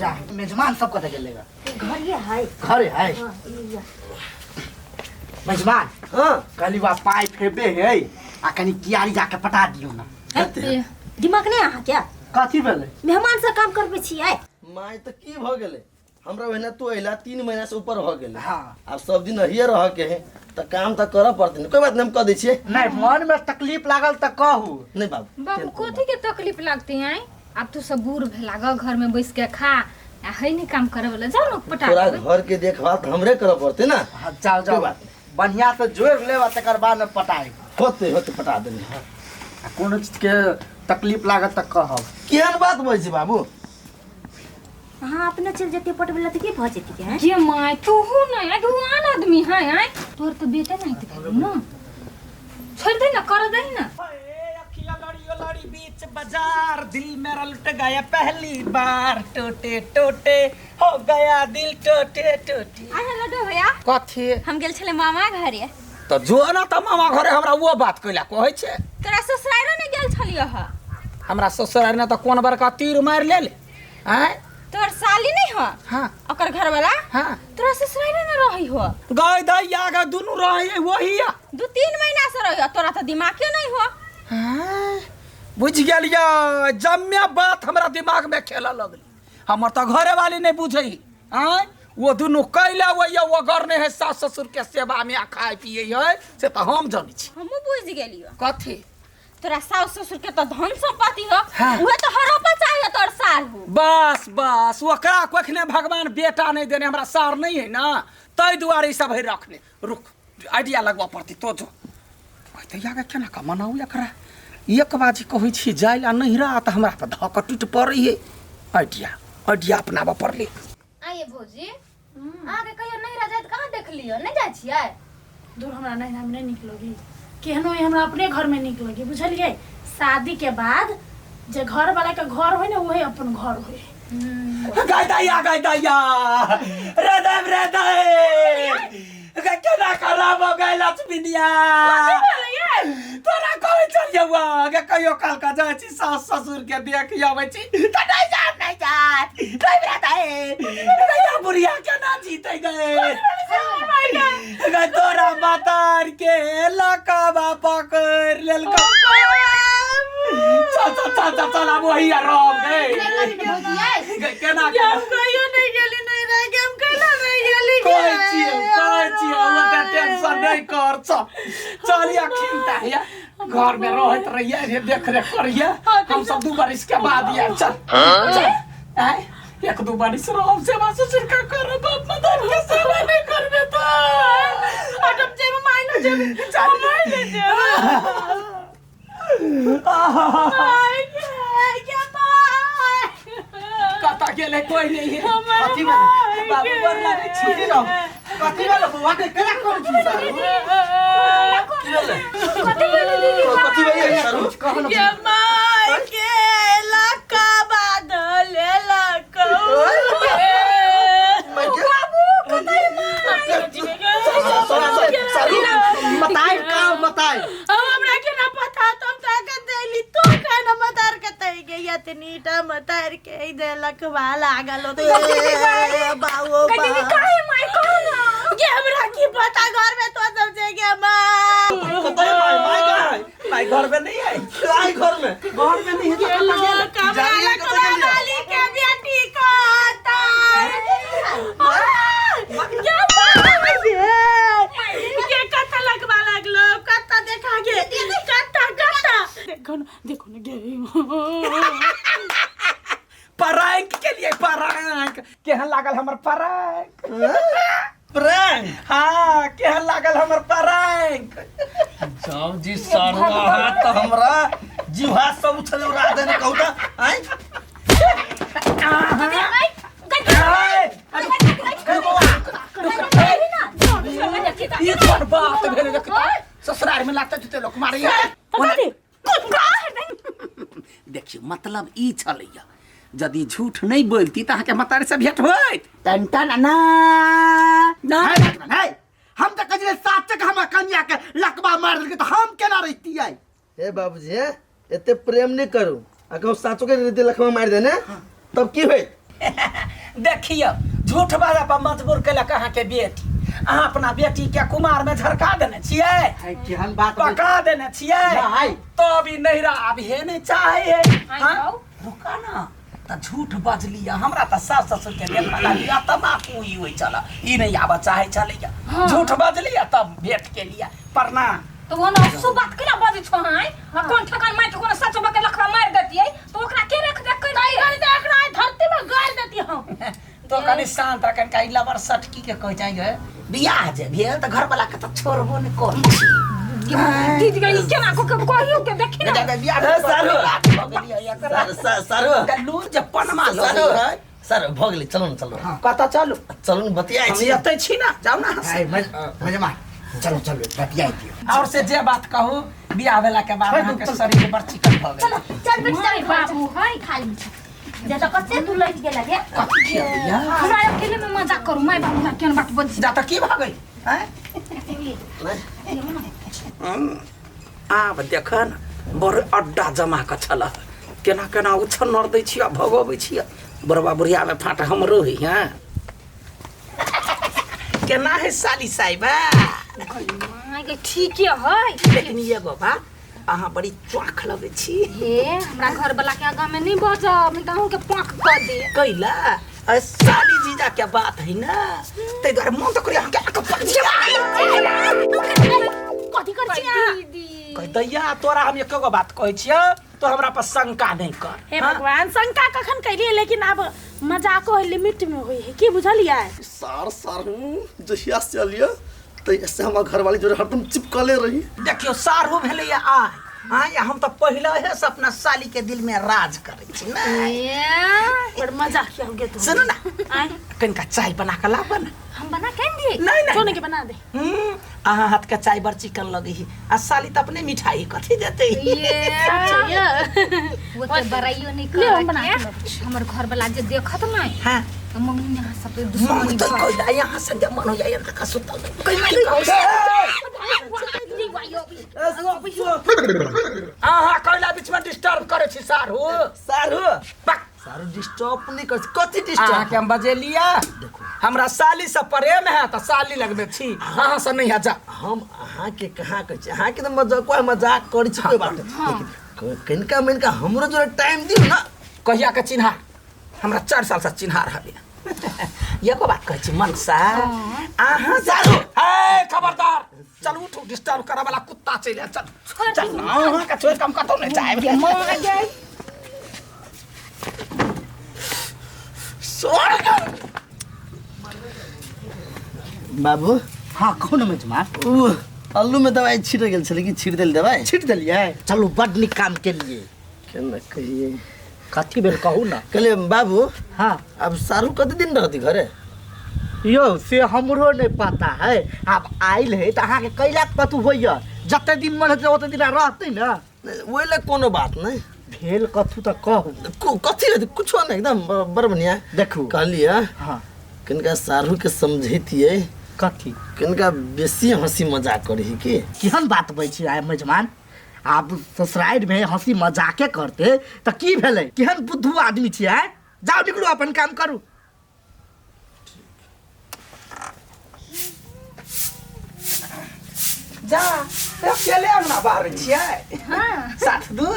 जा मेजमान सब कतऽ गेलै घरे है। घरे है। हाँ, ई या। मेजमान। हाँ। कहली बा पाइ फेबे है आ कनी कियारी जाके पटा दियौ ना। हे, दिमाग नहीं अहाँ क्या? कथी भेलै? मेहमान से काम करबै छियै। माय तऽ की भऽ गेलै हमरा ओहिना तू अइला 3 महीना से ऊपर हो गेलै। हाँ। आब सब दिन अहिए रह के है तऽ काम तऽ करऽ पड़तै ने। कोई बात नहीं, हम कह दै छियै। नहीं, मन में तकलीफ लागल तऽ कहू। नहीं बाबू, बाबू कथी के तकलीफ लगते हैं? अब तू सब बूढ़ भेला ग, घर में बैस के खा आ है नहीं काम करे वाला, जाओ ना पटा तोरा देबै। घर के देखभाल तऽ हमरे करऽ पड़तै ना। हाँ, जाओ जाओ। कोई बात नहीं। बढ़िया से जोड़ लेब आ तकर बाद में पटाएब। होते होते पटा देबै। आ कोनो चीज के तकलीफ लागत तऽ कहब। केहन बात बजै छी बाबू? अहाँ अपने चलि जतियै पटबै लए तऽ की भऽ जतियै, हैं? जे my तू नहीं आइ तू आन आदमी है आइ तोर तो बेटे नहीं ते ना, छोड़ दे ना, कर दे ना। अखियां लड़ी लड़ी बीच बाजार, दिल मेरा लुट गया पहली बार, टूटे टूटे हो गया दिल टूटे टूटे। आइ हेलो भैया। कथी? हम गेल छले मामा घरे। तऽ जो ना तऽ मामा घरे हमरा वो बात कैला कहै छै। तोरा ससुरारो ने गेल छलियो ह? हमरा ससुरार ने तऽ कोन बड़का तीर मारि लेल आँय? तोर साली नहीं हो? हाँ। ओकर घरवाला? हाँ। तोरा ससुरारे ने रही हो? गाय दैया गे दुनू रही वही या। 2-3 महीना से रही हो, तोरा तो दिमागे नहीं हो। हाँ, बुझ गेलियै, जम्मे बात हमरा दिमाग में खेलऽ लगली। हमर तऽ घरे वाली नहीं बुझै आँय, वो दुनू कैला वही वो घर नहीं है सास ससुर के सेवा में आ खाए पिए है से तऽ हम जानै छी। हमहूँ बुझि गेलियो। कथी? तोरा सास ससुर के तो धन संपत्ति हो। हाँ। उहे तो हड़पा चाहिए तोर सार हो। बस बस ओकरा कखने भगवान बेटा नहीं देने, हमरा सार नहीं है ना, ताहि दुआरे ई सब है रखने। रुक आइडिया लगबऽ पड़तै तो जो कहते या केना कऽ मनाउ एकरा। एक बाजी कहै छी जाय ला नहिरा तऽ हमरा पर धऽ कऽ टूटि पड़ै है। आइडिया आइडिया अपनाबऽ पड़लै। आइए भौजी, अहाँके कहियो नहिरा जाइत कहाँ देखलियो? नहि जाइ छियै? दूर, हमरा नहिरा में नहीं निक लगी, केहनो ही हमरा अपने घर में निक लगी, बुझलियै? शादी के बाद जे घर वाला के घर होय ने वही अपन घर होय। गाय दैया, गाय दैया, रे देव रे दे, केना खराब हो गए लक्ष्मीनिया। तोरा कहै छलियौ गे कहियो काल का जाइ छी सास ससुर के देख अबै छी तऽ नहि जाब, नहि जाब, नहीं रे दे, गैया बुढ़िया केना जीतै गए गए। तोरा मातार के लकवा पकड़ लेलकौ। चल चल चल चल चल, आब वही रहब गए। गए केना हम कहियो नहीं गेली नहिरा के, हम कहियो नहीं गेली। कहै छियौ, कहै छियौ, ओते टेंशन नहि कर, चल चल या खिलता है घर में रहत रहिए रे, देख रेख करिए, हम सब 2 बरिस के बाद या चल चल आय 1-2 बरिस रहब सेवा ससुर का करब, बाप मदर के सेवा नहीं करबे तो अटम जेब माइनो जेब चल माइनो जेब। माय गे, गे माय। कतऽ गेलै कोई नहीं है। कथी भेलै? बाबू गोर लागै छी। कथी भेलै? कथी भेलै बौआ के? केना करै छी सारू? की भेलै? कथी भेलै दीदी? कथी भेलै सारू? कहू ने। गे माय के लका बादल लकौ। माय के? सारू बताइ का बताइ? अब हमरा के ना पता, तुम ताकत देली तो का ना मतार के तई के यतनी टा मतार के देलक बा लागल होते। बाबू दीदी काहे माय कहू ना? गे हमरा की पता, घर में तो सब जे गे माय। कतऽ है माय? माय कहाँ है? माय घर में नहीं है। आई घर में? घर में नहीं है तो कतऽ गेलै? कमरा जानी कतऽ गेलियै? वाली के बेटी कहता गे माय गे कत्ता लगवा लागलो, कत्ता देखा गे, कत्ता कत्ता देखो ना, देखो ना गे। परांक के लिए परांक केहन लागल हमर परांक? प्रैंक? हाँ, केहन लागल हमर परांक? जाओ जी सारू, अहाँ तऽ हमरा जीवा सब उछल उड़ा देने कहू तऽ आँय। ई कोन बात भेलै रे? ससुराल में लाते जूते लोक मारैया। देखियौ, मतलब ई छलैया यदि झूठ नहीं बोलती तऽ अहाँके मतारी से भेंट होइत। टन टन ना ना। नहीं, हम तऽ कहै छलियै सात हमरा कन्या के लकवा मार देलकै तऽ हम केना रहितियै? हे बाबूजी, हे एते प्रेम नहीं करू आ कहूँ साचो के रीति लखवा मारि देने तब की होइत? देखियो झूठ बाजा पर मजबूर केलक अहाँके बेटी। अहाँ अपना बेटी के कुमार में झरका देने छियै, आइ केहन बात पकड़ा देने छियै, नहि। तब ई नैहरा आबिहे नहि चाहे है। आइ हाँ? जाउ। रुका ना, तऽ झूठ बजलियै। हमरा तऽ सास ससुर के देखऽ लागलियै तमाकू ई होइ छल, ई नहि आबऽ चाहै छलैया। झूठ बजलियै तब भेंट केलियै। प्रणाम। तो वो ना सु बात केना बजै छौ हाय? आ कोन ठेकान मार के कोनो सच बके लखड़ा मार देतियै तो ओकरा के रख देख कर तई घड़ी तऽ एकरा आइ धरती में गाड़ देती हम। तो कनि शांत रह, कनिका ई लबर सटकी के कहै जाइ है। बियाह जे भेल तऽ घरवला के तऽ छोड़बो नहि करै छी। दीदी के ई केना को के कहियो के देखी ना। बियाह ए, सारू। भऽ गेलियै एकरा। सारू लूर जे पनमा सारू लगै है। सर भऽ गेलै, चलू ने चलू। कतऽ चलू? चलू ने बतियाइ हम छी। एतै छी ना, जाउ ना अहाँ सब। आइ मजमा चलो चलो बतियाइ दियौ। और से जे बात कहू, बियाह भेला के बाद अहाँके शरीर बड़ चिकन भऽ गेल। चल बेटी माय चल बाबू हाय खाली जे तऽ कते तू लटि गेल गे। कथी खियबिया? हमरा अकेले में मजाक करू my बाबू केहन बात बजै। जा तऽ की भऽ गेल? आँय? आब देख न, बड़ अड्डा जमा कऽ छल, केना केना उछन्नर दै छियै, भगबै छियै। बुढ़बा बुढ़िया में फाट हमरो है। हाँ, केना है साली साहिबा? My गे ठीके है। लेकिन एगो बात, अहाँ बड़ी चौख लगै छी। हे हमरा घर वाला के आगा में नहीं बजब, नहीं तऽ अहूँ के पाँख कऽ दे। कैला अरे साली जीजा के बात है ना, ताहि दुआरे मन तऽ करै अहाँके आके पकड़। कथी करै छी अहाँ? दीदी कह दैया तोरा हम एको गो बात कहै छियौ, तो हमरा पर शंका नहीं कर। हे हाँ? भगवान, शंका कखन कैलियै? लेकिन आब मजाको है लिमिट में होइ है की, बुझलियै? सार सारू जहिया से अलियै तहिया से हमर घरवाली जोरे हरदम चिपकले रही। देखियौ सारू भेलैया आइ, आइ हम तऽ पहिले से अपना साली के दिल में राज करै छी ने। बड़ मजाक किया हो गया तू। सुनू ना, आँय कनिका चाय बना कऽ लाबऽ ने। हम बना के दिए? नहीं नहीं, जो के बना दे। अहाँ हाथ के चाय बड़ चिकन लगै है, आ साली तऽ अपने मिठाई कथी देतै। वो तो बड़ाइयो नहीं ले, हम बना कर के। हमर घर वाला जे देखत नहीं हाँ तो मम्मी यहाँ सब पे दुश्मनी मन तऽ भऽ कैला यहाँ से जे मन हो जाए तऽ सुतल कैला। अहाँ कैला बीच में डिस्टर्ब करै छी सारू? सारू बक। सारू डिस्टर्ब नहीं कर, कथी डिस्टर्ब? अहाँके हम बजेलियै, हमरा साली से प्रेम है तऽ साली लगमे छी, अहाँ से नहीं है। जा हम अहाँके कहाँ कहै छी, अहाँके तऽ मजाक मजाक करै छी, कोई बात नहीं, लेकिन कनिका मनिका हमरो जोरे टाइम दियौ ना। कहिया के चिन्हार? हमरा 4 साल से चिन्हार हबे। एको बात कहै छी मनसा, अहाँ सारू हे खबरदार, चल उठू, डिस्टर्ब करऽ वाला कुत्ता चलि आयल। चल चल, अहाँके छोड़ि कऽ हम कतहु नहि जायब। बाबू। हाँ कहू ने मजमा। उ अल्लू में दवाई छिट गेल छलै कि छिट देल दवाई? छीट देलियै? चलू बड नीक काम केलियै। केना कहियै? कथी भेल कहू ना। कहलियै बाबू। हाँ। अब सारू कते दिन रहती घरे? यौ से हमरो नहीं पता है, आब आयल है तऽ अहाँके कैला कतू होइया, जते दिन मन हेतै ओते दिन रहतै ना। ओहि लए कोनो बात नहीं। भेल कथू तऽ कहू। कथी रहतै? कुछो नहीं, एकदम बड़ बढ़िया। देखू। कहलियै हाँ। कनिका सारू के समझैतियै। कथी? कनिका बेसी हंसी मजाक करही की। केहन बात बजै छी आइ मेजमान? आब ससुरारि में हंसी मजाके करते तऽ की भेलै? केहन बुद्धू आदमी छियै आइ? जाउ निकलू अपन काम करू। जा अकेले अंगना बाहर छियै। साथ दू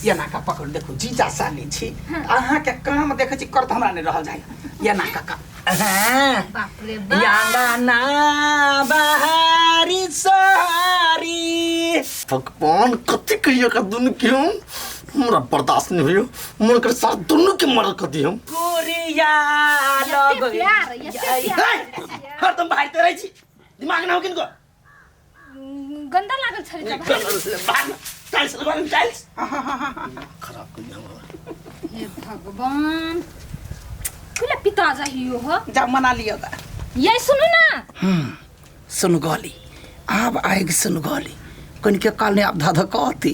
एना का पकड़, देखू जीजा साली छी, अहाँके काम देखै छी करत हमरा नहि रहल जाय। एना का का हाँ। बाप रे बाप। यांगना बहारी सहारी। भगवान कथी कहियो का दुनू के हम, हमरा बर्दाश्त नहीं होइयो, मन कर सार दुनू के मर्डर कर दियो। गोरिया लग प्यार, एते प्यार। हरदम भागते रहै छी, दिमाग ना हो किनको। गंदा लागल छलै तऽ भाग, टाइल्स लगवा ले, टाइल्स खराब कर दिया हमरा। हे भगवान, कुला पिता जाहियो हो। जा मना लियो गा। ये सुनू ना। सुनगली आब आगि सुनगली, कनिके काल ने आब धध कहती।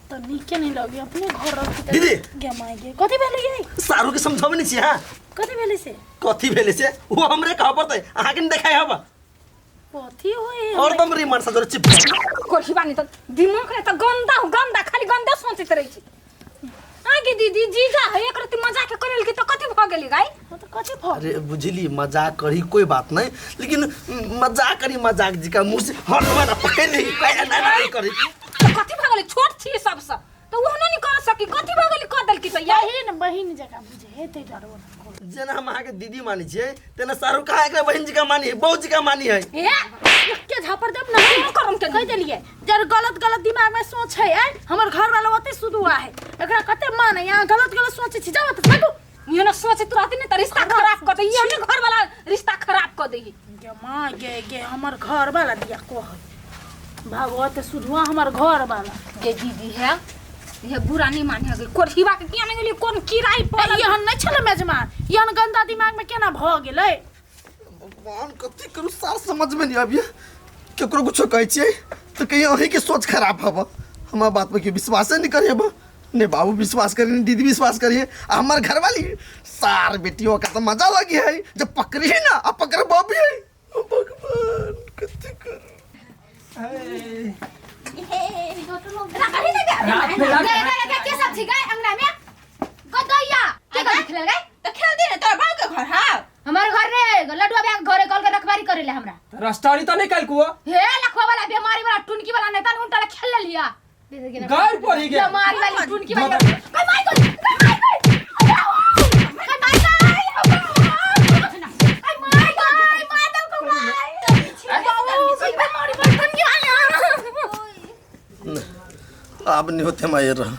तऽ नीके नहीं लगे अपने घर रखी तऽ दीदी। गे my गे कथी भेलै यै? सारू के समझाबै नहीं छी। हाँ कथी भेलै से? कथी भेलै से वो हमरे कहऽ पड़तै, अहाँके नहीं देखाय हब। कथी होय? हरदम रे मनसा जोरे चिपकल। कोठीबा नहीं तऽ दिमाग नहीं तऽ गंदा हो, गंदा खाली गंदा सोचैत रहै छी। आइ गे दीदी जीजा है एक रति मजाक करल के तो कथी भ गेली गाई हाँ तो कथी भ अरे बुझली मजाक करी कोई बात नहीं, लेकिन मजाक करी मजाक जी का मुंह से हर ना पकड़ ली ना ना करी। तो कथी भ गेली छोट छी सबसे तो ओहनो नहीं कर सकी कथी भ गेली कह देलकी तो यार बहिन बहिन जकाँ बुझे हे तै डर ओना जेना हम अहाँके दीदी मानै छियै तेना सारू कहाँ एकरा बहिन जी का मानी है बहू जी का मानी है। ए के झापड़ देब ना हम करम के कहि देलियै जर गलत गलत दिमाग में सोच है आय हमर घर वाला ओते सुधुआ है एकरा कते मान है यहाँ गलत गलत सोचे छी जाओ त भागू। ये ना सोचैत रहती ने त रिश्ता खराब कर दे ये हमरे घर वाला रिश्ता खराब कर दे। गे माँ गे गे हमर घर वाला दिया कह भागो त सुधुआ हमर घर वाला। गे दीदी है ये बुरा नहीं माने गे कोठीवा के किया नहीं गेली कोन किराई पड़ल। एहन नहीं छलै मेजमान एहन गंदा दिमाग में केना भ गेलै। भगवान कथी करू सार समझ में नहीं आबिए केकरो कुछो कहै छियै तऽ कहीं अहीं के सोच खराब हब हमार बात पर केओ विश्वासे नहीं करिए ने बाबू विश्वास करिए ने दीदी विश्वास करिए आ हमार घरवाली सार बेटियों का तो मजा लगी है जब पकड़ी है ना आ पकड़बो भी है। ओ भगवान कथी करू। के सब छी गाय अंगना में गदैया के गदी खेलल गाय त खेल दे ने तोर बाप के घर हाव हमार घर रे लडुआ बे घरे कल के रखबारी करेले हमरा रस्तारी तो नहीं कल कुआ हे लखवा वाला बीमारी वाला टुनकी वाला नहीं तन उनटा खेल लिया गाय पड़ी गया बीमारी वाली टुनकी वाली काय माई गई काय माई गई काय माई गई काय माई गई मादल को माई बीमारी वाली टुनकी वाली आब नहीं होते मायर रह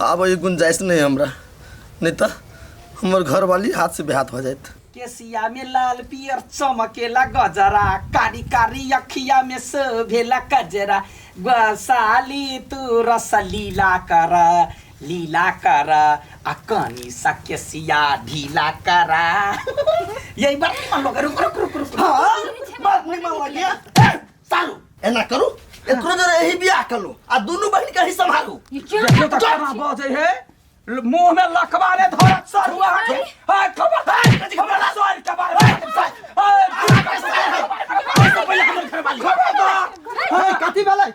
आब ये गुंजाइश नहीं हमरा नहीं तो हमर घर वाली हाथ से बेहाथ हो जात। केसिया में लाल पियर चमकेला गजरा कारी कारी अखिया में शोभेला कजरा साली तू रस लीला कर लीला कर आ कनी सा केसिया ढीला करा। यही बात नहीं मान लोगे रुक रुक रुक रुक। हाँ बात नहीं मान लगे सारू एना करू एकरो जरा यही बियाह करू आ दोनों बहन के ही संभालू। ये क्या देखियो तो केना बजै है मुंह में लखवा ने धरत सरुआ के हाय खबर खबर सर के बारे हाय कथी भेलै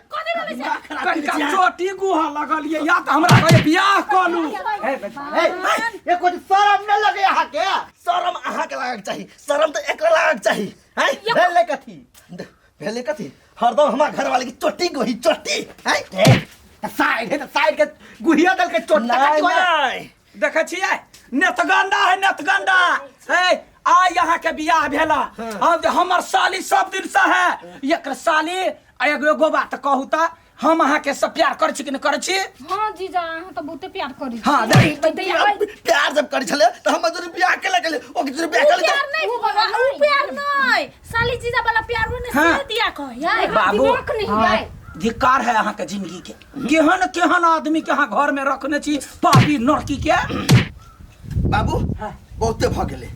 कनिका चोटी गुहा लगल ये या त हमरा कहे बियाह कलू। हे हे कुछ शरम न लगे अहाँ के। शरम अहाँ के लागक चाही शरम त एकरा लागक चाही। हैं भेलै कथी भेलै कथी हरदम हमार घर वाले की चोटी गोही चोटी। हैं साइड है त साइड के गुहिया दल के चोट नहीं नहीं देखै छियै नेतगंडा है नेतगंडा। हे आ यहाँ के बियाह भेला अब जे हमर साली सब दिन से है एकर साली आ एगो एगो बात कहू त हम अहाँ के सब प्यार करै छी कि नहि करै छी। हां जीजा अहाँ त बहुते प्यार करै छी। हां प्यार जब करै छले त हम जरूर बियाह के लगले ओके जरूर बियाह के प्यार नहीं उ प्यार नहीं साली जीजा वाला प्यार वो ने से दिया कह यार बाबू दिमाग नहीं गाय धिक्कार है अहाँ के जिंदगी के केहन केहन आदमी के अहाँ घर में रखने छी पापी नरकी के। बाबू बहुते भ गेलै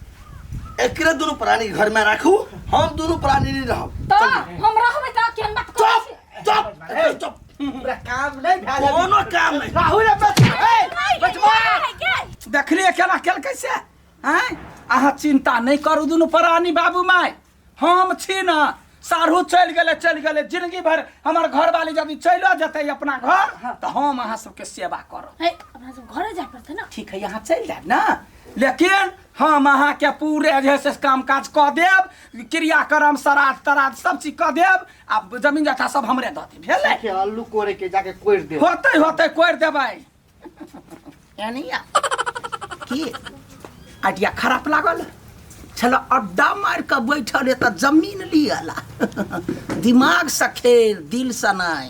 एकरे दुनू प्राणी घर में राखू हम दुनू प्राणी नहीं रहब त हम रहबै त केहन बात करै छी। चुप चुप चुप पूरा काम नहीं भेल कोनो काम नहीं राहुल बचवा देखलियै केना केलकै से आँय अहाँ चिंता नहीं करू दुनू प्राणी बाबू माय हम छी न साढ़ू चलि गेलै चलि गेलै जिंदगी भर हमर घरवाली यदि चलियो जेतै अपना घर तऽ हम अहाँ सबके सेवा करब। हे अपना सब घरे जाय पड़तै ना। ठीक है यहाँ चलि जायब ना लेकिन हम अहाँके पूरे जे है से काम काज कऽ देब क्रियाक्रम श्राद्ध तराद सब चीज कऽ देब आ जमीन जथा सब हमरे दऽ देब भेलै। आलू कोड़े के जाके कोड़ि देब होतै होतै कोड़ि देबै। यानी की आइडिया खराब लागल छल अड्डा मार के बैठल तऽ जमीन लियला दिमाग से खेल दिल से नहीं।